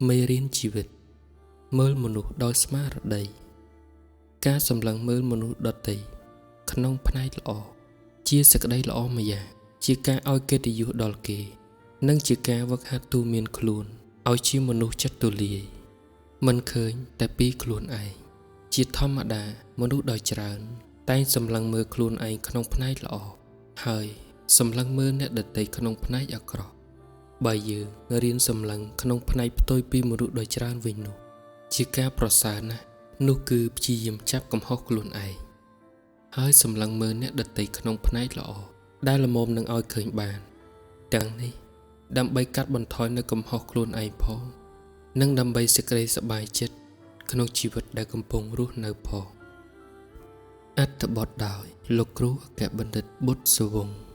មេរៀនជីវិត មើលមនុស្សដោយស្មារតីការសម្លឹងមើលមនុស្សដទៃក្នុងផ្នែកល្អជាសេចក្តីល្អម្យ៉ាងជាការឲ្យកិត្តិយសដល់គេ និងជាការវឹកហាត់ទូមានខ្លួនឲ្យជាមនុស្សចិត្តទូលាយមិនឃើញតែពីខ្លួនឯងជាធម្មតាមនុស្សដោយច្រើន តែងសម្លឹងមើលខ្លួនឯងក្នុងផ្នែកល្អហើយសម្លឹងមើលអ្នកដទៃក្នុងផ្នែកអាក្រក់បើយើងរៀនសម្លឹងក្នុងផ្នែកផ្ទុយពីមនុស្សដោយច្រើនវិញនោះជាការប្រសើរណាស់នោះគឺព្យាយាមចាប់កំហុសខ្លួនឯងហើយសម្លឹងមើលអ្នកដទៃក្នុងផ្នែកល្អដែលល្មមនឹងឲ្យឃើញបានទាំងនេះដើម្បីកាត់បន្ថយនៅកំហុសខ្លួនឯងផងនិងដើម្បីសេចក្តីសប្បាយចិត្តក្នុងជីវិតដែលកំពុងរស់នៅផងអត្ថបទដោយលោកគ្រូអគ្គបណ្ឌិតបុត្រសុវង្ស។